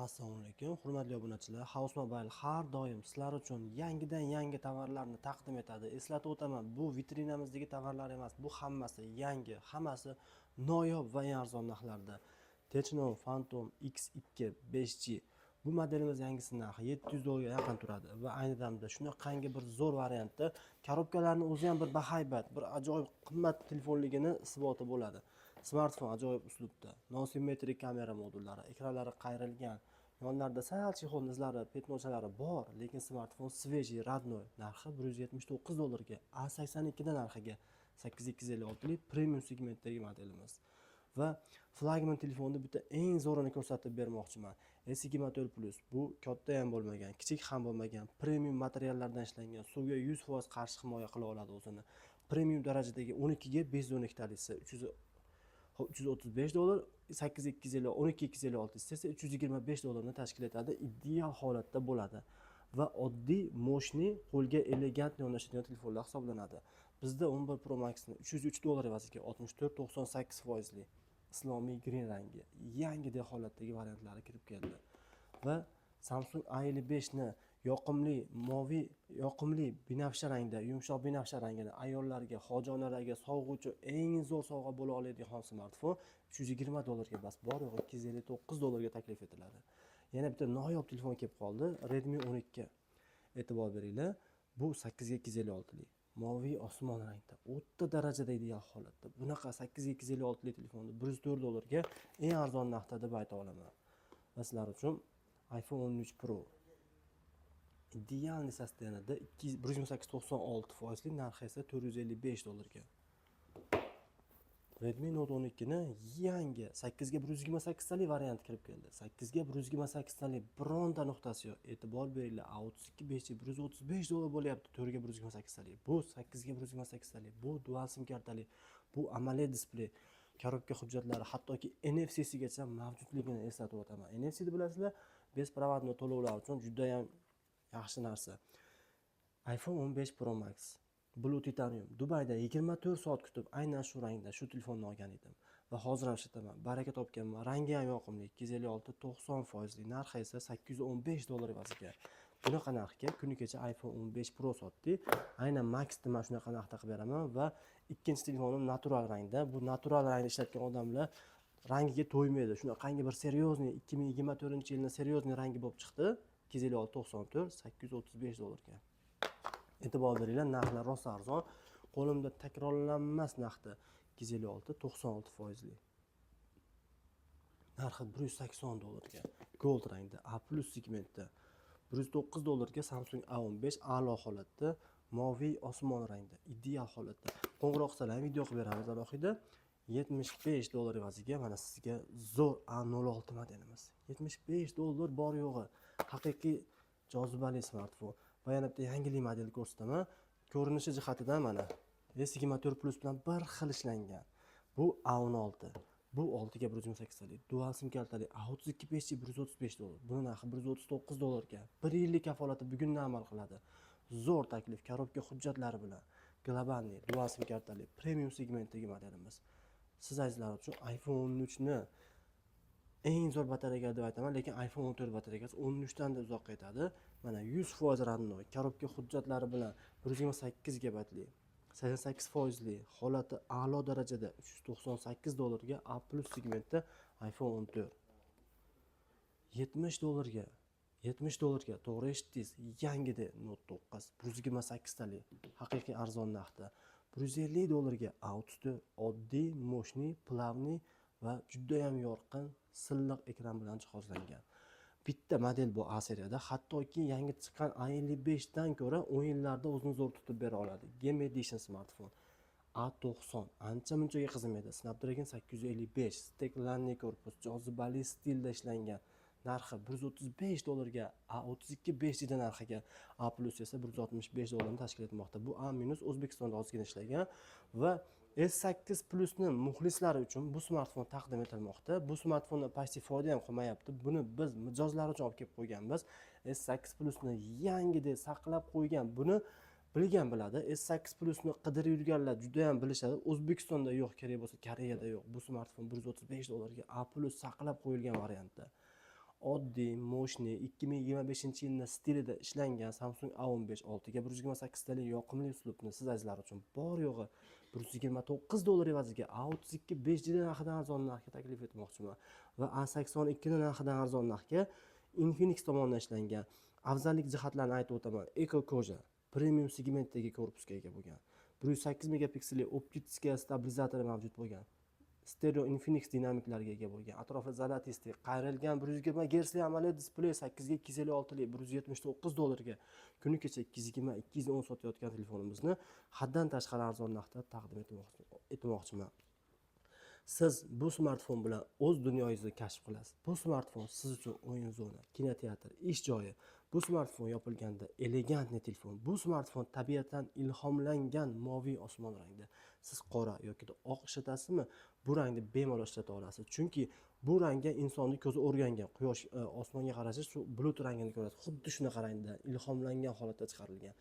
Assalomu alaykum, hurmatli obunachilar. House Mobile har doim sizlar uchun yangidan yangi tovarlarni taqdim etadi. Eslatib o'taman, bu vitrinamizdagi tovarlar emas, bu hammasi yangi, hammasi noyob va eng arzon narxlarda. Tecno Phantom X2 5G, bu modelimiz yangisi narxi 700 dollarga yaqin turadi va ayni damda shunaqangi bir zo'r variantda, korobkalarni o'zi ham bir bahaybat, bir ajoyib qimmat telefonligini isboti bo'ladi. Smartfon ajoyib uslubda, nosimmetrik kamera modullari, ekranlari qayrilgan, yonlarida sal чехол izlari, пятно chalari bor, lekin smartfon свежий, родной. Narxi 179 dollarga, A82 da narxiga 8256lik premium segmentdagi modelimiz. Va flagman telefonni bitta eng zo'rini ko'rsatib bermoqchiman. S24 Plus, bu katta ham bo'lmagan, kichik ham bo'lmagan, premium materiallardan ishlangan, suvga 100% qarshi himoya qila oladi o'zini. Premium darajadagi 12 ga 512 talisi 335 dollar, 8250, 12 256 esa 325 dollarni tashkil etadi. Ideal holatda bo'ladi va oddiy, мощный, qo'lga elegant yondashadigan telefonlar hisoblanadi. Bizda 11 Pro Maxni 303 dollar evaziga 64,98 foizli islomiy green rangi, yangidek holatdagi variantlari kirib keldi. Va Samsung A55 ni yoqimli moviy, yoqimli binafsha rangda, yumshoq binafsha rangini ayollarga, hoji onalarga sovg'a uchun eng zo'r sovg'a bo'la oladigan smartfon 320 dollarga bas, bor yo'g'i 259 dollarga taklif etiladi. Yana bitta noyob telefon kelib qoldi, Redmi 12. E'tibor beringlar, bu 8 ga 256lik moviy osmon rangda, o'rta darajada ideal holatda. Bunaqa 8 ga 256lik telefonni 104 dollarga eng arzon narxda deb ayta olaman. Va sizlar uchun iPhone 13 Pro идеальный состояние da, 128,96 foizli, narxi esa 455 dollarga. Redmi Note 12 ni yangi 8 ga 128 talik varianti kirib keldi. 8 ga 128 talik, bironta nuqtasi yo'q. E'tibor beringlar, A32 5G 135 dollar bo'lyapti 4 ga 128 talik. Bu 8 ga 128 talik, bu dual sim kartali, bu AMOLED displey. Korobka hujjatlari, hattoki NFC-sigacha mavjudligini eslatib o'taman. NFC ni bilasizlar, беспроводной to'lovlar uchun juda ham yaxshi narsa. iPhone 15 Pro Max Blue Titanium. Dubayda 24 soat kutib, aynan shu rangda shu telefonni olgan edim va hozir ham ishlataman. Baraka topganman. Rangi ham yoqimli. 256 90 foizli. Narxi esa 815 dollar evaziga. Bunaqa narxga kuni kecha iPhone 15 Pro sotdik. Aynan Maxni man shunaqa narxda qilib beraman va ikkinchi telefonim natural rangda. Bu natural rangda ishlatgan odamlar rangiga to'ymaydi. Shunaqangi bir серьезный, 2024-yilni серьезный rangi bo'lib chiqdi. 256 94 835 dollarga. E'tibor beringlar, narxlar rosa arzon. Qo'limda takrorlanmas narxda 256 96 foizli. Narxi 180 dollarga. Gold rangda, A plus segmentda. 109 dollarga Samsung A15 a'lo holatda, moviy osmon rangda, ideal holatda. Qo'ng'iroq qilsalar ham video qilib beramiz alohida. 75 dollar evaziga mana sizga zo'r A06 modelimiz. 75 dollar bor yo'g'i. Haqiqiy jozibali smartfon. Va yana bitta yangilik model ko'rsataman. Ko'rinishi jihatidan mana S24 Plus bilan bir xil ishlangan. Bu A16. Bu 6 ga 128 talik, dual sim kartali A32 5G 135 dollar. Buni narxi 139 dollarga. 1 yillik kafolati bugundan amal qiladi. Zo'r taklif, korobka hujjatlari bilan. Глобальный dual sim kartali premium segmentdagi modelimiz. Siz azizlar uchun iPhone 13 ni eng zo'r batareykali deb aytaman, lekin iPhone 14 batareykasi 13 dan da uzoqqa yetadi. Mana, 100% родной, korobka hujjatlari bilan 128 gigabaytli, 88 foizli, holati a'lo darajada 398 dollarga A plus segmentda iPhone 14. 70 dollarga, 70 dollarga, to'g'ri eshitdingiz, yangida Note 9 128 talik, haqiqiy arzon narxda. 150 dollarga A34, oddiy, мощный, плавный va judayam yorqin, silliq ekran bilan jihozlangan. Bitta model bu A seriyada, hattoki yangi chiqqan A55 dan ko'ra o'yinlarda o'zini zo'r tutib bera oladi. Game Edition smartfon. A90 ancha munchaga qizimaydi. Snapdragon 855, стеклянный korpus, jozibali stilda ishlangan. Narxi 135 dollarga, A32 5G narxiga, A plus esa 165 dollarni tashkil etmoqda. Bu A minus O'zbekistonda ozgina ishlagan va S8 Plusni muxlislari uchun bu smartfon taqdim etilmoqda. Bu smartfondan почти foyda ham qolmayapti. Buni biz mijozlar uchun olib kelib qo'yganmiz. S8 Plusni yangidek saqlab qo'ygan. Buni bilgan biladi. S8 Plusni qidirib yurganlar juda ham bilishadi. O'zbekistonda yo'q, kerak bo'lsa Koreyada yo'q. Bu smartfon 135 dollarga A plus saqlab qo'yilgan variantda. Oddiy, мощный, 2025-yilni stilida ishlangan Samsung A15 6 ga 128 talik yoqimli uslubni siz azizlar uchun bor yo'g'i 129 dollar evaziga A32 5G narxidan arzon narxga taklif etmoqchiman va A82 ni narxidan arzon narxga Infinix tomonidan ishlangan. Afzallik jihatlarini aytib o'taman. Eco кожа, premium segmentdagi korpusga ega bo'lgan, 108 megapikselli optik stabilizatori mavjud bo'lgan, stereo Infinix dinamiklarga ega bo'lgan, atrofi золотистый qayrilgan 120 gersli AMOLED displey, 8 ga 256lik 179 dollarga kuni kecha 220, 210 sotayotgan telefonimizni haddan tashqari arzon narxda taqdim etmoqchiman. Siz bu smartfon bilan o'z dunyoyingizni kashf qilasiz. Bu smartfon siz uchun o'yin zona, kinoteatr, ish joyi. Bu smartfon yopilganda элегантный telefon. Bu smartfon tabiatdan ilhomlangan moviy osmon rangda. Siz qora yoki oq ishlatasizmi, bu rangni bemalol ishlata olasiz, chunki bu rangga insonni ko'zi o'rgangan. Quyosh, osmonga qarashi, shu bulut rangini ko'rasiz, xuddi shunaqa rangda ilhomlangan holatda chiqarilgan.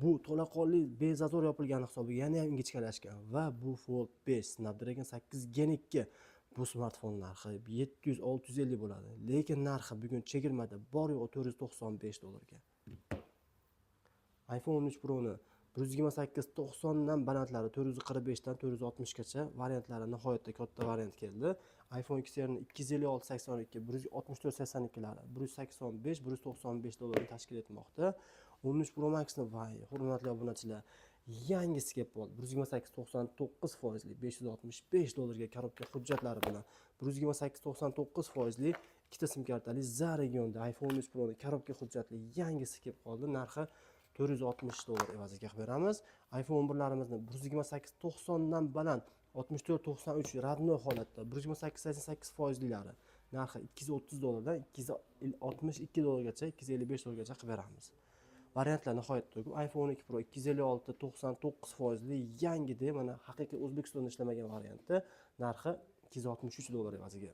Bu to'laqonli беззазор yopilgani hisobiga yana ham ingichkalashgan. Va bu Fold 5, Snapdragon 8 Gen 2. Bu smartfon narxi 700, 650 bo'ladi, lekin narxi bugun chegirmada bor yo'g'i 495 dollarga. iPhone 13 Proni 128 90dan balandlari 445 dan 460 gacha variantlari, nihoyatda katta variant keldi. iPhone XRni 256 82, 164 82lari 185, 195 dollarni tashkil etmoqda. 13 Pro Maxni, voy, hurmatli obunachilar, yangisi kelib qoldi. 128 99 foizli 565 dollarga, коробка hujjatlari bilan 128 99 foizli, ikkita sim kartali za regionda iPhone 13 Proni коробка hujjatli yangisi kelib qoldi. Narxi 460 dollar evaziga qilib beramiz. iPhone 11larimizni 128 90dan baland 64 93 родной holatda 128 88 foizlilari narxi 230 dollardan 262 dollargacha, 255 dollargacha qilib beramiz. Variantlar nihoyatda ko'p. iPhone 12 Pro 256 99 foizli yangida, mana, haqiqiy O'zbekistonda ishlamagan varianti, narxi 263 dollar evaziga.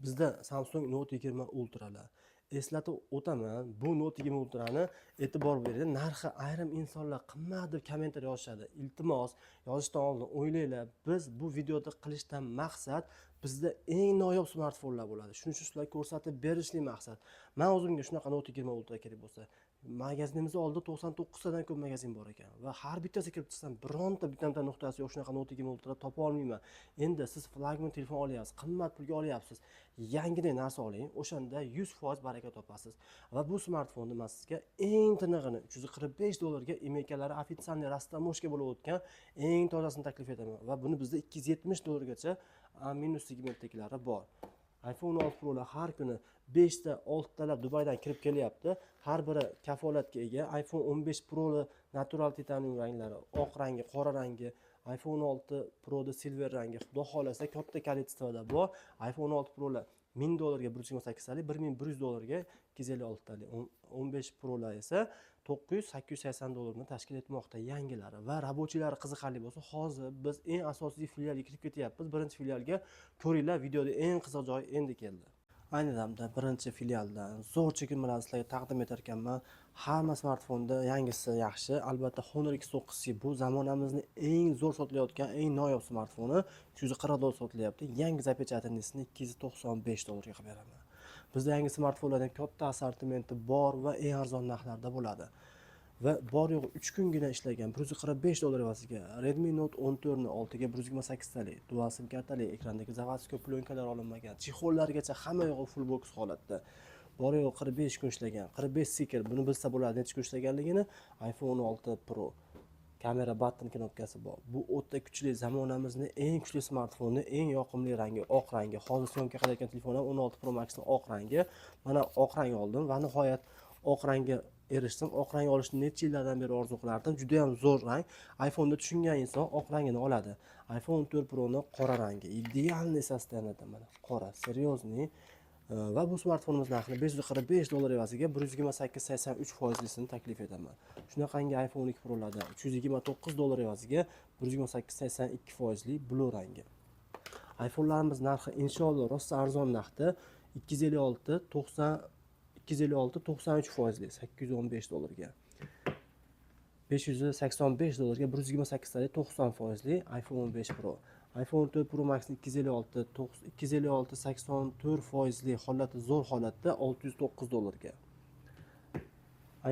Bizda Samsung Note 20 Ultralar. Eslatib o'taman, bu Note 20 Ultrani e'tibor bering, narxi ayrim insonlar qimmat deb kommentariy yozishadi. Iltimos, yozishdan oldin o'ylanglar. Biz bu videoda qilishdan maqsad, bizda eng noyob smartfonlar bo'ladi, shuning uchun sizlarga ko'rsatib berishlik maqsad. Man o'zimga shunaqa Note 20 Ultra kerak bo'lsa, magazinimizni oldida 99 tadan ko'p magazin bor ekan va har bittasiga kirib chiqsam, bironta bitta nuqtasi yo'q, shunaqa Note 20 Ultra topa olmayman. Endi siz flagman telefon olyapsiz, qimmat pulga olyapsiz, yangiday narsa oling, o'shanda 100% baraka topasiz. Va bu smartfonni man sizga eng tinig'ini 345 dollarga, IMEIlari официальный растаможка bo'lib o'tgan eng tozasini taklif etaman. Va buni bizda 270 dollargacha A minus segmentdagilari bor. iPhone 16 Prolar har kuni 5 ta, 6 talab Dubaydan kirib kelyapti. Har biri kafolatga ega. iPhone 15 Proni natural titanium ranglari, oq rangi, qora rangi, iPhone 6 Proda silver rangi, xudo xohlasa, katta количество da bor. iPhone 6 Prolar 1000 dollarga 128 talik, 1100 dollarga 256 talik, 15 Prolar esa 900, 880 dollarni tashkil etmoqda yangilari va рабочий lari. Qiziqarli bo'lsa, hozir biz eng asosiy filialga kirib ketyapmiz, birinchi filialga. Ko'ringlar, videoda eng qiziq joyi endi keldi. Ayni damda birinchi filialdan zo'r chegirmalarni sizlarga taqdim etar ekanman. Hamma smartfonda yangisi yaxshi albatta. Honor X9C, bu zamonamizni eng zo'r sotilayotgan, eng noyob smartfoni, 340 dollar sotilyapti. Yangi запечатанный sini 295 dollarga qilib beraman. Bizda yangi smartfonlardan katta assortimenti bor va eng arzon narxlarda bo'ladi. Va bor yo'g'i 3 kungina ishlagan 145 dollar evaziga Redmi Note 14 ni 6 ga 128 talik, dual sim kartali, ekrandagi заводской пленка lar olinmagan, чехол largacha hamma yo'g'i full box holatda. Bor yo'g'i 45 kun ishlagan, 45 sikl, buni bilsa bo'ladi necha kun ishlaganligini. iPhone 6 Pro, kamera button knopkasi bor. Bu o'ta kuchli, zamonamizni eng kuchli smartfoni, eng yoqimli rangi oq rangi. Hozir съёмка qilayotgan telefonim 16 Pro Max'ning oq rangi. Mana, oq rang oldim va nihoyat oq rangga erishdim. Oq rang olishni necha yillardan beri orzu qilardim. Juda ham zo'r rang. iPhone'da tushungan inson oq rangini oladi. iPhone 14 Pro'ni qora rangi, идеальный состояние da, mana, qora, серьезный. Va bu smartfonimiz narxini 545 dollar evaziga 128 83 foizlisini taklif etaman. Shunaqangi iPhone 12 Pro'larda 329 dollar evaziga 128 82 foizli blue rangi. iPhone'larimiz narxi inshaalloh rosa arzon narxda, 256 90, 256 93 foizli 815 dollarga. 585 dollarga 128 talik 90 foizli iPhone 15 Pro. iPhone 4 Pro Max 256, 256 84 foizli holati, zo'r holatda 609 dollarga.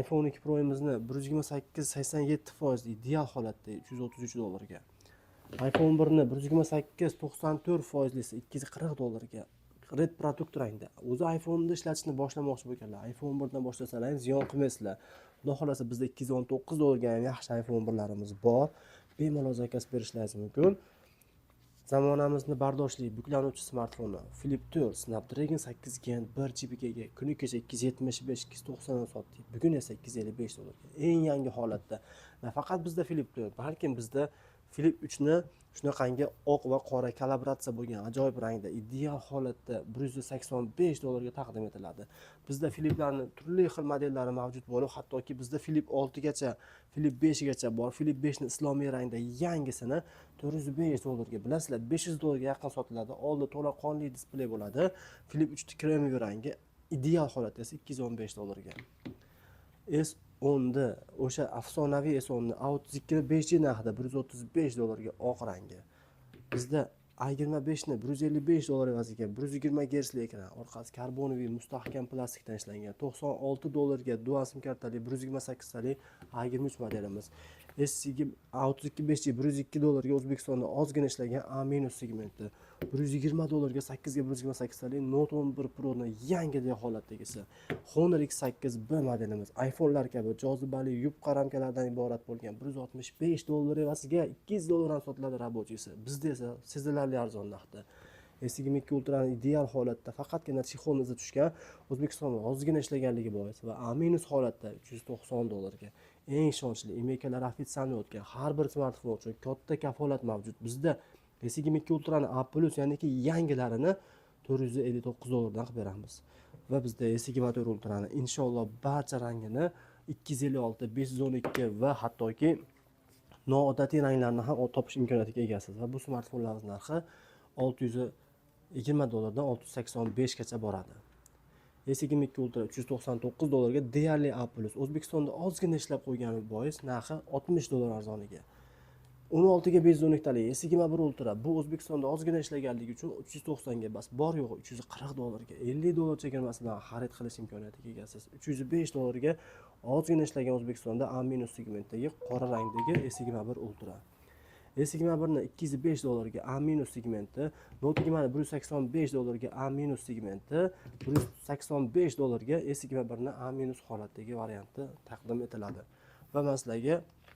iPhone 2 Pro'mizni 128 87 foizli ideal holatda 333 dollarga. iPhone 1 ni 128 94 foizlisi 240 dollarga. Red Product rangda. O'zi iPhone'ni ishlatishni boshlamoqchi bo'lganlar iPhone 1 dan boshlasalar ham ziyon qilmaysizlar. Xudo xohlasa, bizda 219 dollarga ham yaxshi iPhone 1larimiz bor. Bemalol заказ berishlaringiz mumkin. Zamonamizni bardoshli buklanuvchi smartfoni Flip 4 Snapdragon 8 Gen 1 GB ga ega. Kuni kecha 275, 290 dan sotdik. Bugun esa 255 dollarga. Eng yangi holatda. Nafaqat bizda Flip 4, balkim bizda Flip 3 ni shunaqangi oq va qora kollaboratsiya bo'lgan ajoyib rangda ideal holatda 185 dollarga taqdim etiladi. Bizda Fliplarni turli xil modellari mavjud bo'lib, hattoki bizda Flip 6 gacha, Flip 5 gacha bor. Flip 5 ni islomiy rangda yangisini 405 dollarga, bilasizlar, 500 dollarga yaqin sotiladi. Oldi to'laqonli displey bo'ladi. Flip 3 kremовый rangi ideal holatda esa 215 dollarga. S10 ni, o'sha afsonaviy S10 ni A32 5G narxida 135 dollarga oq rangi. Bizda A25 ni 155 dollar evaziga 120 gersli ekran, orqasi карбоновый mustahkam plastikdan ishlangan, 96 dollarga dual sim kartali 128 tali A23 modelimiz. S A32 5G 102 dollarga O'zbekistonda ozgina ishlagan A minus segmenti. 120 dollarga 8 ga 128 tali Note 11 Pro'ni yangidek holatdagisi. Honor X8B modelimiz iPhone'lar kabi jozibali yupqa ramkalardan iborat bo'lgan 165 dollar evaziga 200 dollardan sotiladi рабочий si. Bizda esa sezilarli arzon narxda. S22 Ultrani ideal holatda, faqatgina чехол izi tushgan, O'zbekistonda ozgina ishlaganligi bois va A minus holatda 390 dollarga. Eng ishonchli IMEIlar официальный o'tgan har bir smartfon uchun katta kafolat mavjud. Bizda S22 Ultrani A plus, ya'niki yangilarini 459 dollardan qilib beramiz. Va bizda S24 Ultrani inshaalloh barcha rangini 256, 512 va hattoki noodatiy ranglarni ham topish imkoniyatiga egasiz va bu smartfonlarimiz narxi 620 dollardan 685 gacha boradi. S22 Ultra 399 dollarga deyarli A+. O'zbekistonda ozgina ishlab qo'ygani bois narxi 60 dollar arzoniga. 16 ga 512 tali S21 Ultra, bu O'zbekistonda ozgina ishlaganligi uchun 390 ga bas, bor yo'g'i 340 dollarga 50 dollar chegirmasi bilan xarid qilish imkoniyatiga egasiz. 305 dollarga ozgina ishlagan O'zbekistonda A minus segmentdagi qora rangdagi S21 Ultra. S21 ni 205 dollarga A minus segmenti, Note 20 185 dollarga A minus segmenti, 185 dollarga S21 ni A minus holatdagi varianti taqdim etiladi. Va man sizlarga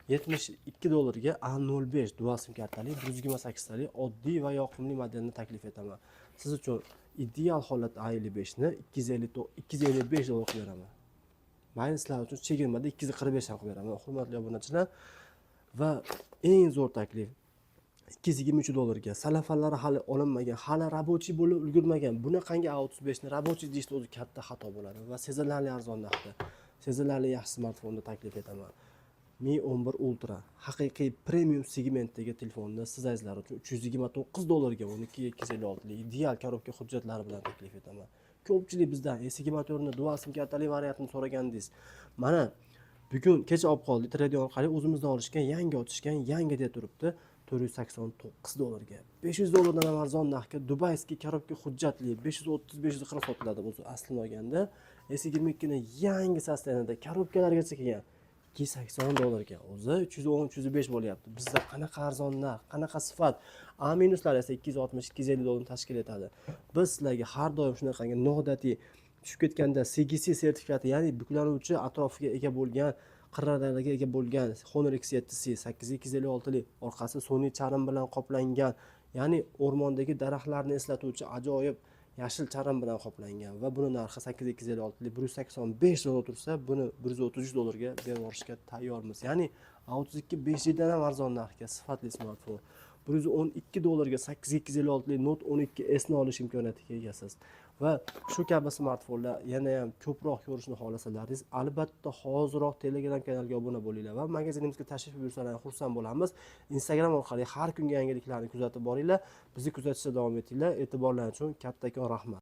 72 dollarga A05 dual sim kartali 128 tali oddiy va yoqimli modelni taklif etaman. Siz uchun ideal holatda A55 ni 255 dollar qilib beraman. Mayli, sizlar uchun chegirmada 245 ham qilib beraman, hurmatli obunachilar. Va eng zo'r taklif 223 dollarga, salafanlari hali olinmagan, hali рабочий bo'lib ulgurmagan bunaqangi A35 ni рабочий deyishni o'zi katta xato bo'ladi va sezilarli arzon narxda sezilarli yaxshi smartfonni taklif etaman. Mi 11 Ultra haqiqiy premium segmentdagi telefonni siz azizlar uchun 329 dollarga 12 256 ideal коробка hujjatlari bilan taklif etaman. Ko'pchilik bizdan S24 ni dual sim kartali variantini so'ragandingiz. Mana bugun kecha olib qoldik, Trading orqali o'zimizdan olishgan, yangi ochishgan, yangi deb turibdi, 489 dollarga. 500 dollardan ham arzon narxga дубайский коробка hujjatli 530, 540 sotiladi o'zi aslini olganda. S22 ni yangi состояние da коробка largacha kelgan 280 dollarga, o'zi 310, 305 bo'lyapti. Bizda qanaqa arzon narx, qanaqa sifat. A minuslar esa 260, 250 dollarni tashkil etadi. Biz sizlarga har doim shunaqangi noodatiy tushib ketganda CGC sertifikati, ya'ni buklanuvchi atrofiga ega bo'lgan, qirralariga ega bo'lgan Honor X7C 8256lik, orqasi sun'iy charm bilan qoplangan, ya'ni o'rmondagi daraxtlarni eslatuvchi ajoyib yashil charm bilan qoplangan va buni narxi 8256lik 185 dollar tursa, buni 133 dollarga berib yuborishga tayyormiz. Ya'ni A32 5Gdan ham arzon narxga sifatli smartfon. 112 dollarga 8256lik Note 12 S ni olish imkoniyatiga egasiz. Va shu kabi smartfonlar yana ham ko'proq ko'rishni xohlasalaringiz, albatta hoziroq Telegram kanaliga obuna bo'linglar va magazinimizga tashrif buyursalar xursand bo'lamiz. Instagram orqali har kungi yangiliklarni kuzatib boringlar. Bizni kuzatishda davom etinglar. E'tiborlaringiz uchun kattakon rahmat.